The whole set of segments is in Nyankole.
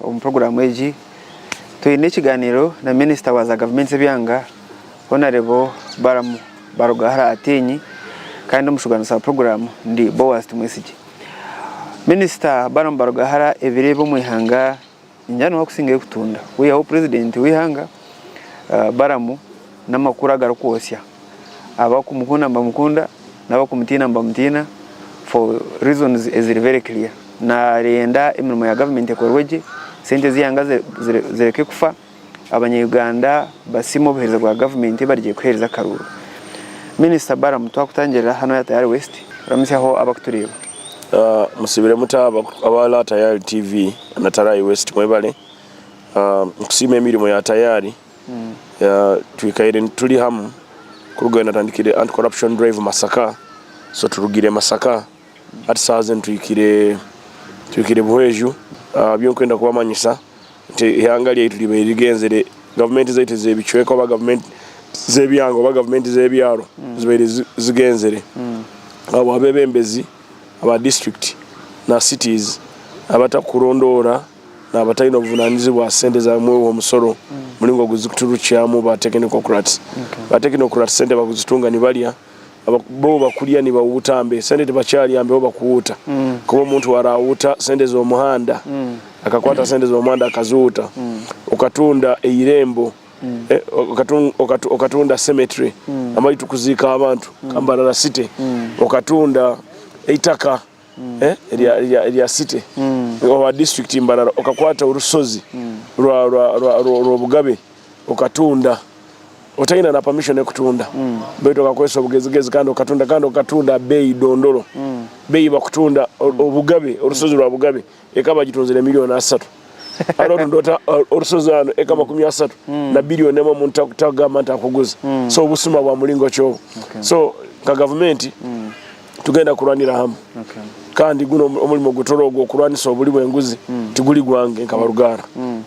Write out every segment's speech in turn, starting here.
omu puroguraamu egi twine ekiganiro na minisita wa za gavumenti z'ebyanga Honarebo Balaam Barugahara Atinyi kandi omushugaanisa wa puroguraamu ndi Boaz Tumwesigye. Minisita Balaam Barugahara ebiro ebi omu ihanga ningira niwe arikusingayo kutunda kwihaho purezidenti w'eihanga Balaam n'amakuru agarikwotsya. Abakumukunda nibamukunda n'abakumutiina nibamutiina for reasons eziri very clear. Narenda emirimo ya gavumenti ekorwe gye, sente z'eihanga zireke kufa, abanya Uganda basiime obuheereza bwa gavumenti barigye kuheereza akaruuru. Minisita Balaam twakutangirira hanu aha Tayari West, ramutsyaho abakutureeba. Musibire muta aba Tayari TV na Tarayi West mwebale nkusiima emirimo ya Tayari. Twikaire turi hamu kuruga obu natandikire anti corruption drive Masaka so turugire Masaka hati saaha zinu tuhikire tuhikire Buhweju. Ebyonkwenda kubamanyisa nti eihanga ryaitu ribaire rigenzire gavumenti zaitu ez'ebicweka oba gavumenti z'ebyanga oba gavumenti z'ebyaro zibaire zigenzire abo abebembezi aba disiturikiti na cities abatakurondoora Naaba ataine obuvunanizibwa aha sente za mwewe omusoro muringo ogu zikuturukyamu ba technocrats. Ba technocrats sente bakuzitunga nibarya, bo bakurya nibawuuta mbe sente tibakyarya mbe bo bakuwuuta. Kuba omuntu arawuuta sente z'omuhanda, akakwata sente z'omuhanda akaziwuuta, okatunda eirembo, okatunda cemetery ahu tukuziika abantu, Mbarara city, okatunda eitaka. erya city owa district Mbarara okakwata orushozi rw'obugabe okatunda otaine na permission ekutunda beitu okakozesa obugezigezi kandi okatunda kandi okatunda beeyi dondoro beeyi bakutunda obugabe orushozi rwa bugabe ekaba bagitunzire million asatu hati otunda ota orushozi hanu eka 30 na billion emwe omuntu takugamba nti akuguza so obusuma bwa muringo ki obwo so nka gavumenti Tugenda kurwanira hamu kandi gunu omurimo guturi ogu okurwanisa oburi bw'enguzi tiguri gwange nka Barugara.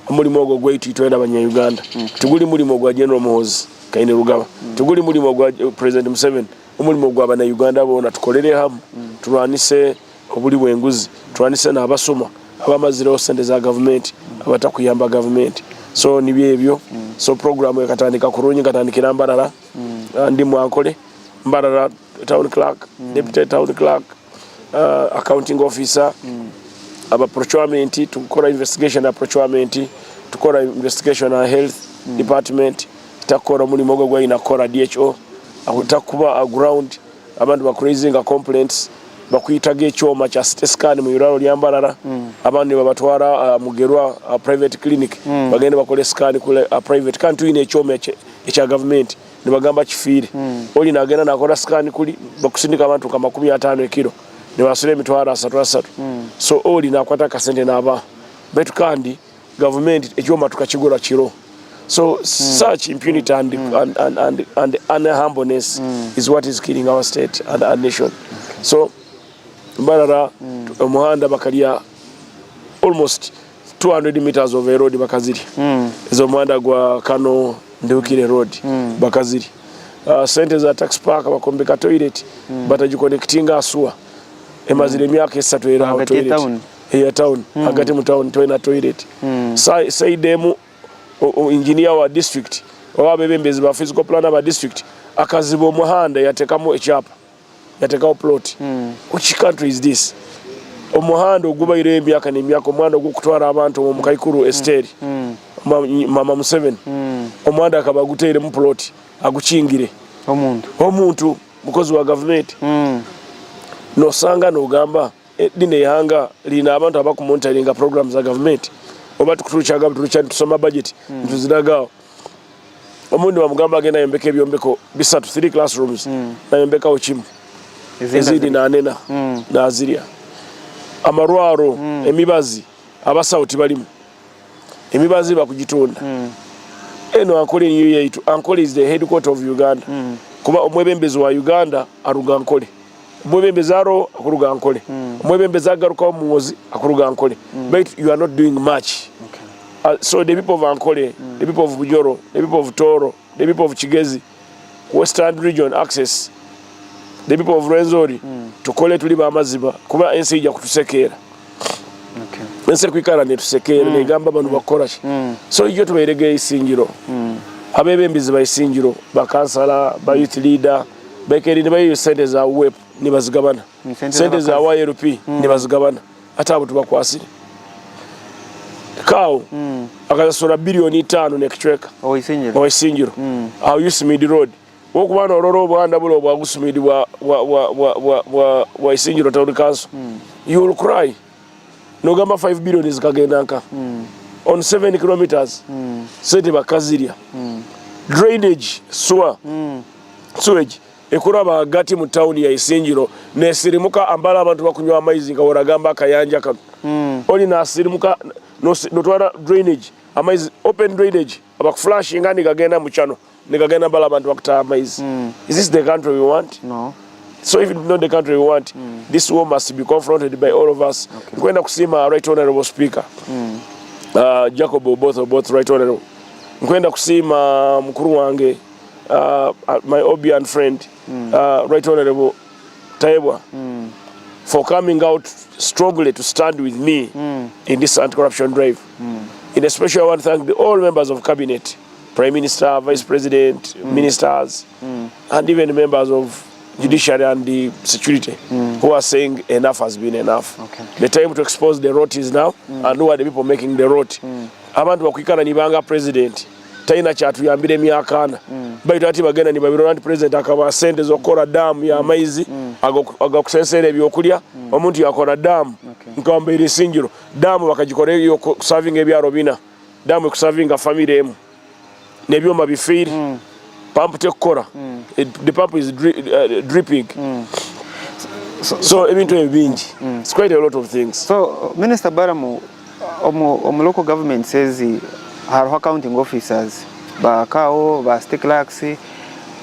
Omurimo ogu ogwaitu itwena abanya-Uganda. Tiguri murimo gwa General Muhoozi Kainerugaba, tiguri murimo gwa President Museveni, omurimo gwa bana-Uganda boona. Tukorere hamu turwanise oburi bw'enguzi, turwanise n'abasuma abamazireho sente za gavumenti abatakuyamba gavumenti. So nibyo ebyo. So puroguramu ekatandika kurungi nkatandikira Mbarara ndi mu Ankole, Mbarara. Town clerk, deputy town clerk, accounting officer, aba procurement, tukora investigation ya procurement, tukora investigation ya health department, takukora omurimo gwe ogu aine kukora DHO, takuba aha ground, abandi bakuraizinga complaints, bakwitaga ekyoma kya CT scan omu irwariro rya Mbarara, abandi nibabatwara aha Mugerwa aha private clinic bagende bakore scan kuri aha private kandi twine ekyoma ekya gavumenti. Nibagamba kifiire. Ori nagenda nakora scan kuri bakusindika abantu nka 50 ekiro nibasasura emitwaro asatu asatu so ori nakwata akasente nabaha baitu kandi gavumenti ekyoma tukakigura kiro so such impunity and, and, and, and, and unhumbleness is what is killing our state and our nation so Mbarara omuhanda bakarya almost 200 meters of a road bakazirya ez'omuhanda gwa Kano Ndihukire road bakazirya. Sente za tax park bakombeka toilet batagiconnectinga aha sewer emazire emyaka esatu eri aho Ahagati toilet y'etawuni? eya town ahagati mu town toine toilet. Side emu engineer wa district oba abebembezi ba physical plan aba district akaziba omuhanda yatekamu ekyapa. Yatekaho plot. Which country is this? Omuhanda ogubaireho emyaka n'emyaka, omuhanda ogukutwara abantu omu mukaikuru Esiteri, Mama Museveni, omuhanda akaba aguteiremu plot agukingire. Omuntu. Omuntu, mukozi wa gavumenti. Nosanga nogamba lino eihanga riine abantu abakumonitaringa program za gavumenti oba tikuturukyaga buturukya nitusoma budget nituziraga aho. Omundi bamugamba agende ayombeke ebyombeko bisatu, three classrooms, nayombekaho kimwe ezindi nanena nazirya. Amarwaro, emibazi abasawo tibarimu, emibazi bakugitunda. Enu Ankole niyo yaitu, Ankole is the headquarter of Uganda kuba omwebembezi wa Uganda aruga Ankole, omwebembezi aroho akuruga Ankole, omwebembezi agarukaho Muhoozi akuruga Ankole baitu you are not doing much. So the people of Ankole, the people of Bunyoro, the people of Toro, the people of Kigezi, Western region access, the people of Rwenzori, tukole turi bamazima kuba ensi eija kutusekeera. Ensi erikwikara netusekeera negamba banu bakukora ki? So itwe tubairege eisingiro, abebembezi ba isingiro, ba kansala, ba youth leader baikaire nibaihayo sente za UWEP nibazigabana, sente za YLP nibazigabana hati abo tubakwasire. Kaawo akasasura billion itaano nekicweka owa isingiro aha Usmid road. Wokuba norora obuhanda buri obwa Gusmid bwa bwa bwa bwa bwa Isingiro town council you will cry. Nogamba 5 billion zikagenda nka on 7 kilometers sente bakazirya. Drainage sewer sewage ekuraba ahagati mu town ya Isingiro nesirimuka ambara abantu bakunywa amaizi nka woragamba akayanja kanu. Oli nasirimuka notwara drainage amaizi open drainage bakuflashinga nigagenda mu channel. Nigagenda mbala abantu bakutaha amaizi. Is this the country we want? No. So if it's not the country we want, this war must be confronted by all of us. Nkwenda kusiima Right Honorable Speaker. Jacob Oboth Oboth Right Honorable. Nkwenda kusiima mukuru wange my Obian friend Right Honorable Tayebwa for coming out strongly to stand with me in this anti-corruption drive. In especially I want to thank the all members of cabinet. Prime Minister, Vice President, ministers, and even members of judiciary and the security who are saying enough has been enough. The time to expose the rot is now, and who are the people making the rot? Abantu bakwikara nibanga president talina kyatuyambira emyaka ana baitu ati bagenda nibabirora nti president akabaha sente z'okukora daamu y'amaizi agakusensera ebyokulya omuntu yakora daamu nkawambaire isingiro daamu bakagikora eyokusavinga ebyaro bina. Daamu ekusavinga famire emu n'ebyoma bifiire, pampu tekukora, the pump is dripping. So ebintu ebyo bingi, it's quite a lot of things. So Minister Balamu, omu local governments ezi hariho accounting officers, ba CAO, ba city clerks,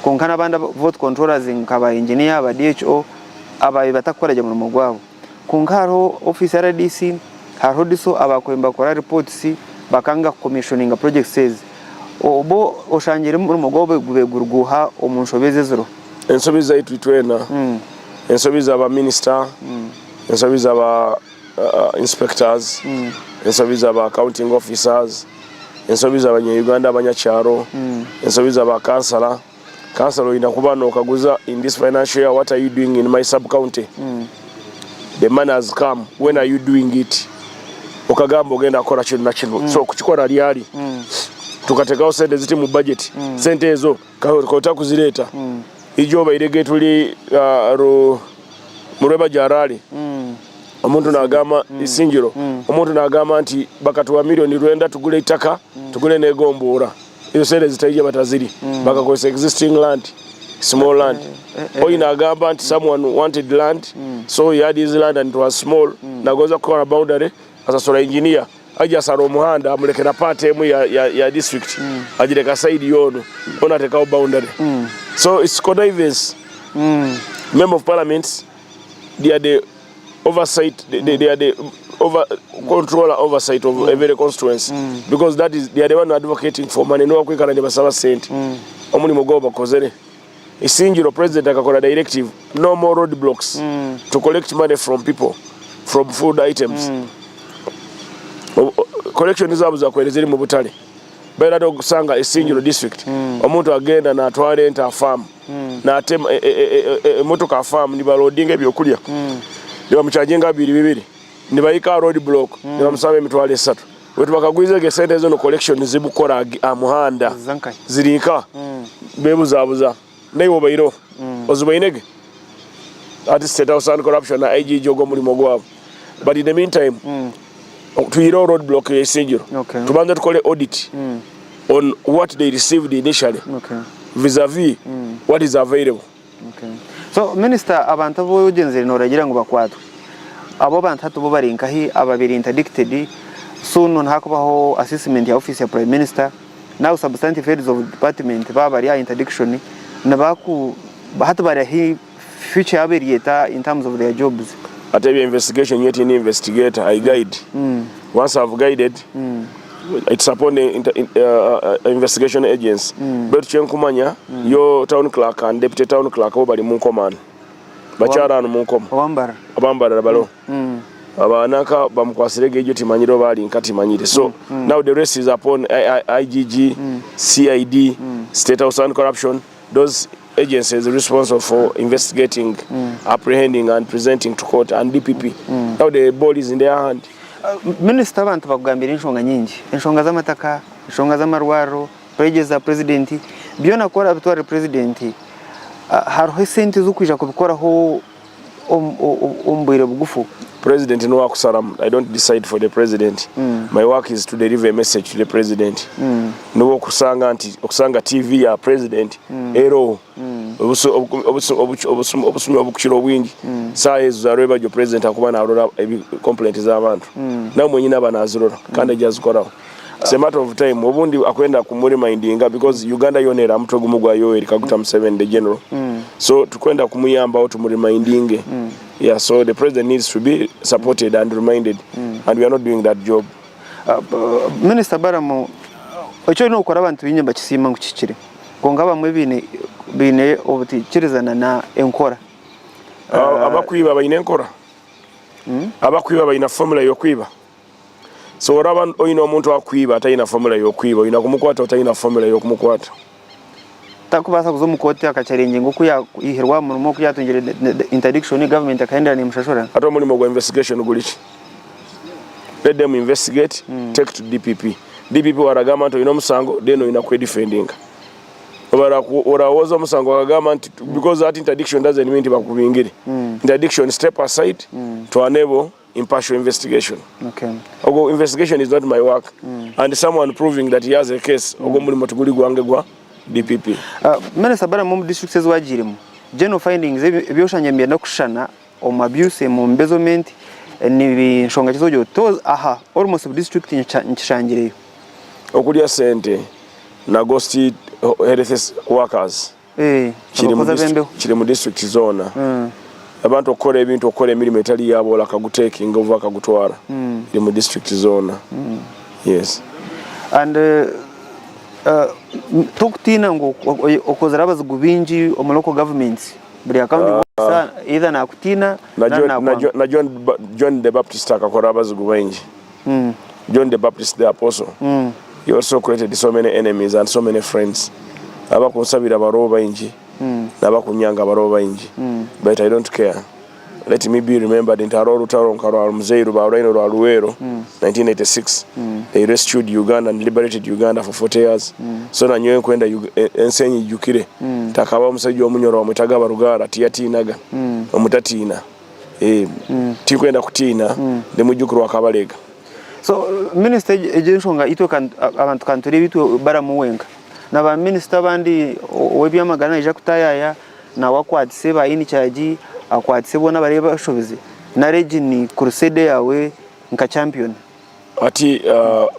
kwonka n'abandi vote controllers nka ba engineer, ba DHO ababaire batakukora gye murimo gwabo. Kwonka hariho ofiisi ya rdc, hariho DISO abaakubaire nibakora reports bakanga kukomishoninga projects ezi. Bo oshangire omurimo gwabo gubaire guri guuha omu nshobe ezi eziriho? Ensobi zaitu itwena, ensobi za ba minisita, ensobi za ba inspectors, ensobi za ba accounting officers, ensobi za banya-Uganda abanyakyaro, ensobi za ba kansala. Kansala oine kuba nokaguza in this financial year what are you doing in my sub county the money has come when are you doing it okagamba ogenda kukora kinu na kinu so okukikora ryari tukatekaho sente ziti mu budget sente ezo kota kuzireeta ijo obairege tuli murweba jarali omuntu nagamba isingiro omuntu nagamba nti bakatuwa milioni rwenda tugule itaka tugule negombora Ezo sente zitaija bataziri bakakozesa existing land small land oyi nagamba nti someone wanted land so he had his land and it was small nagoza kukora boundary asasura engineer aja asara omuhanda amulekera part emu ya, ya, ya district agireka side yono ono atekawo boundary so it's connivance member of parliament they are the oversight they are the over controller oversight of every constituency because that is they are the one advocating for money no kwikara nibasaba sente omulimo gwabo bakozere isingiro president akakora directive no more road blocks to collect money from people from food items collection zabo zakwere ziri mu butale baira okusanga isingiro district omuntu agenda natwara ente afamu natema emotoka afamu nibalodinga ebyokulya nibamuchaginga bibiri bibiri nibayika road block nibamusaba emitwalo esatu wetu bakagwizege esente ezo no collection zibukora amuhanda Zankai. zirinka bebuzabuza naiwe obaireho ozibainege ati State House and Corruption na IGG ogwo omurimo gwabo but in the meantime tuyireho road block y'eisingiro tubanze tukore audit on what they received initially vis-a-vis what is available. Okay. So minister abantu abu ogyenzire noragira ngu bakwatwe abo abantu hati bo bari nkahi ababiri interdicted soon nihakubaho assessment ya office ya prime minister now substantive heads of department baba bari aha interdiction nibaku hati bari ahi future yabo eri eta in terms of their jobs. Ate ebya investigation nyowe tindi investigator, I guide. Once I've guided, it's upon the inter, investigation agency. Baitu kyenkumanya, yo town clerk and deputy town clerk bo bari mu nkomo hanu. Bakyari hanu mu nkomo. Owambarara. Abambarara bariho. Abananka bamukwasire ge timanyire oba ari nka timanyire so now the rest is upon IGG, CID, State House Anti Corruption those agencies responsible for investigating, apprehending and presenting to court and DPP now the ball is in their hand. Minisita abantu bakugambira enshonga nyingi, enshonga z'amataka, enshonga z'amarwariro, pledges za purezidenti, byona ku orabitwarire purezidenti hariho esente ez'okwija kubikoraho omu bwire bugufu. President niwe akusaramu I don't decide for the president my work is to deliver a message to the president niwe okusanga nti okusanga TV ya president eroho obusumi obukukira obwingi saaha ezo za rwebagyo president akuba narora complaint z'abantu nawe mwenyini aba nazirora kandi aija azikoraho It's a matter of time obundi akwenda kumuremindinga because Uganda yona eri aha mutwe gumwe gwa Yoweri Kaguta Museveni the general so tukwenda kumuyambaho tumuremindinge yeah so the president needs to be supported and reminded and we are not doing that job. Minisita Balamu eki oriyo nokora abantu baingi nibakisiima ngu kihikire kwonka abamwe baine obutaikirizana na enkora. Abakwiba baine enkora? Abakwiba baine formula yokwiba? So oraba oyine omuntu akwiba atayina formula yokwiba oyina kumukwata otayina formula yokumukwata. Takubaasa kuza omu kooti akakyarengyinga oku yaihirwe aha murimo oku yatungire interdiction government ekahendera nemushashura. Hati omurimo gwa investigation guri ki? Let them investigate take to DPP. DPP waragamba nti oyine omusango then oyina kwedefendinga. Orawoza omusango bakagamba nti because that interdiction doesn't mean nti bakubingire. Interdiction step aside to enable impartial investigation. Okay. Ogwo investigation is not my work. And someone proving that he has a case, ogwo murimo tiguri gwange gwa DPP. Minister Balaam omu districts ezi wagiiremu, general findings ebi oshangire nibyenda kushushana omu abuse, omu embezzlement, ni nshonga ki ezi ogira oti aha almost buri district nkishangireyo? Okurya sente na ghost health workers. Kiri mu Abakozi ab'embeho. kiri mu district zoona. Abantu okukora ebintu okukora emirimo etari yaabo ora akagutekinga over akagutwara eri mu district zoona. Yes. And tokutiina ngu okozire abazigu baingi omu local governments buri accounting officer either nakutiina Na nari John, na nakwanga. John, na John, John the Baptist akakora abazigu baingi. John the Baptist the apostle he also created so many enemies and so many friends. Abakunsabira baroho baingi nabakunyanga baroho baingi but I don't care. Let me be remembered nti haroho orutaro nka rwa Mzei Rubarwaine orwa Luweero 1986 they rescued Uganda and liberated Uganda for 40 years so nanyowe nkwenda ensi enyijukire nti hakabaho omusaija omunyoro bamwetaga Barugara tiyatiinaga omutatiina. Tinkwenda kutiina, ndi mwijukuru wa Kabalega. So minisita egyo enshonga itwe abantu ka nitureeba itwe Balamu wenka na ba minisita abandi ow'ebyamagara naija kutaayaaya nawe akwatise ba in-charge akwatise boona abarebe bashobize nari egi ni crusade yaawe nka champion? Hati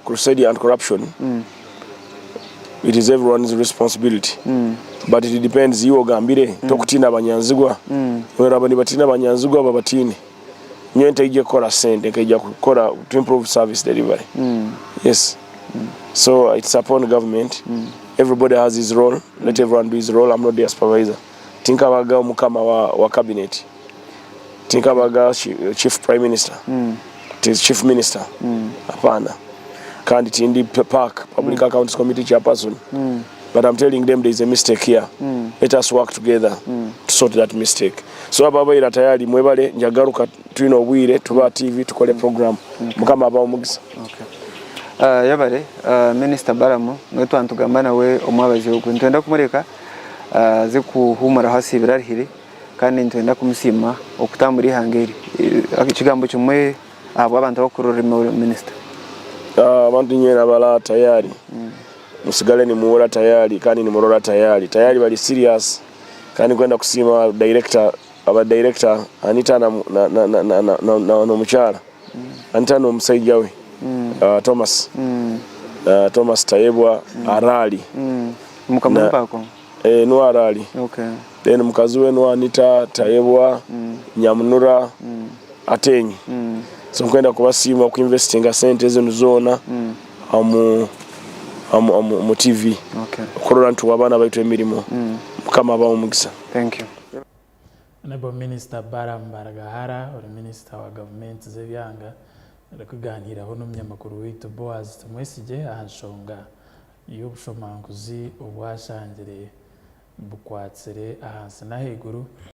crusade ya anti corruption it is everyone's responsibility but it depends iwe ogambire tokutiina abanyanzigwa oraba nibatiina abanyanzigwa babatiine nyowe ntaija kukora sente nkaija kukora to improve service delivery yes so it's upon government everybody has his role let everyone do his role I'm not their supervisor tinkabaga omukama wa cabinet tinkabaga chief prime minister chief minister hapana kandi tindi PAC public accounts committee chairperson but I'm telling them there is a mistake here let us work together to sort that mistake so ababaira tayari mwebale njagaruka twine obwire tuba TV tukole program mukama abahe omugisa. Okay. Yebare Minister Balamu niwe twantugamba nawe omwabazyo ogu nitwenda kumureka aze kuhumuraho asiibire arihire. Kandi nitwenda kumusiima okutambura eihanga eri. Ekigambo kimwe ahabw'abantu abakukurora Minisita. Abantu nywena bala tayari musigale nimuwura tayari kandi nimurora tayari tayari bari serious kandi nkwenda kusiima director aba director Anita na na na na na na na n'omukyara Anita n'omusaija we Thomas Thomas Tayebwa Arali Mukamumpako. Eh, nuwe Arali. Okay. Then mukazi we nuwe Anita Tayebwa Nyamunura Atenyi. So nkwenda kubasiima okuinvestinga sente zinu zoona omu omu omu omu TV Okay. okurora nti tuwa abaana baitu emirimo. Mukama abahe omugisa. Thank you. Honourable Minister Balaam Barugahara ori Minisita wa Gavumenti z'ebyanga arikugaaniiraho n'omunyamakuru waitu Boaz Tumwesigye aha nshonga y'obushomankuzi obwashangire bukwatsire ahansi n'ahaiguru.